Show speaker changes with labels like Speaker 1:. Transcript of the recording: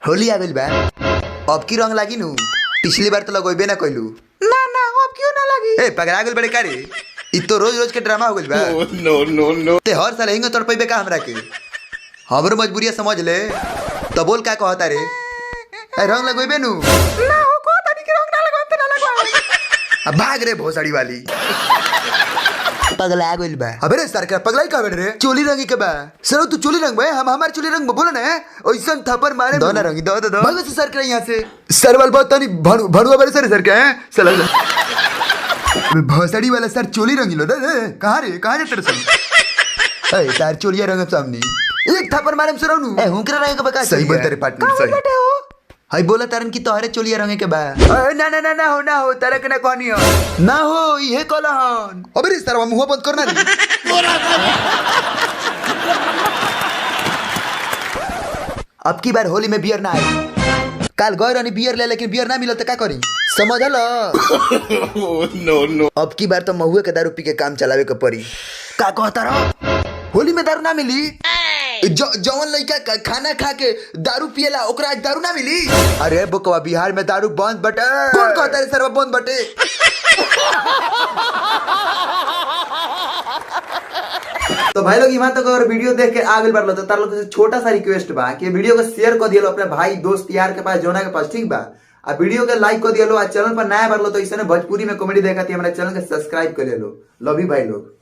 Speaker 1: होली आ गइल बा, अब की रंग लागी नु? पिछली बार तो लगोइबे ना कइलू।
Speaker 2: ना ना, अब क्यों ना लगी?
Speaker 1: ए, पगड़ा गइल बड़े का रे? इ तो रोज रोज के ड्रामा हो गइल बा।
Speaker 3: No, no, no.
Speaker 1: ते हर साल हिंग तड़पइबे का हमरा के? हमरो मजबूरिया समझ ले। तो बोल, का कहता रे? ए, रंग लगोइबे नु?
Speaker 2: ना हो, को तनी के रंग ना लगवाम त ना लगवाम।
Speaker 1: अब भाग रे भोसड़ी वाली, पगला गइल बा। अबे रे सरकार, पगलाई का रे? चोली रंगी के बा सर, तू चोली रंग बा, हम हमार चोली रंग बोला ना, ऐसन थप्पड़ मारे दो ना रंगी दो दो दो। भागो से सरकार यहाँ से। सरवाल बहुत तनी भरुआ बड़े सर सर के हैं साला। अबे भोसड़ी वाला सर, चोली रंगी लो रे रे। कहाँ रे, कहाँ रे तेरे सर? ए, तार चोलिया रंग सामने एक थप्पड़ मारे सर नु। ए, हुकरा रंग के बका। सही बोल तेरे पार्टनर, सही
Speaker 2: बेटे हो।
Speaker 1: हाय, बोला तारन की तोहरे चोलिया रंगे के बा। ए, ना ना ना ना हो, ना हो, तारा के ना कहनी हो, ना हो, इहे कहला हन। अबे रे सरवा, मुंह बंद करना रे। अब की बार होली में बियर ना आई। काल गए रहनी बियर ले, लेकिन बियर ना मिलल त का करी, समझल?
Speaker 3: No, no.
Speaker 1: अब की बार तो महुए के दारू पी के काम चलावे के पड़ी। का कहता रहो, होली में दारू ना मिली? जवन लइका खाना खा के दारू पिएला, ओकरा आज दारू ना मिली? अरे बुकवा, बिहार में दारू बंद बटे। कौन कहता रे सरवा बंद बटे? तो भाई लोग, यहाँ तक अगर वीडियो देख के आ गइल बाड़लो, तो तार लोग से छोटा सा रिक्वेस्ट बा कि वीडियो को शेयर कर दियो अपने भाई, दोस्त, यार के पास, जोना के पास, ठीक बा? आ वीडियो के लाइक कर दियो। आ चैनल पर नया बाड़लो तो ऐसे भोजपुरी में कॉमेडी देखा हमारे चैनल के सब्सक्राइब कर लो। लव you भाई लोग।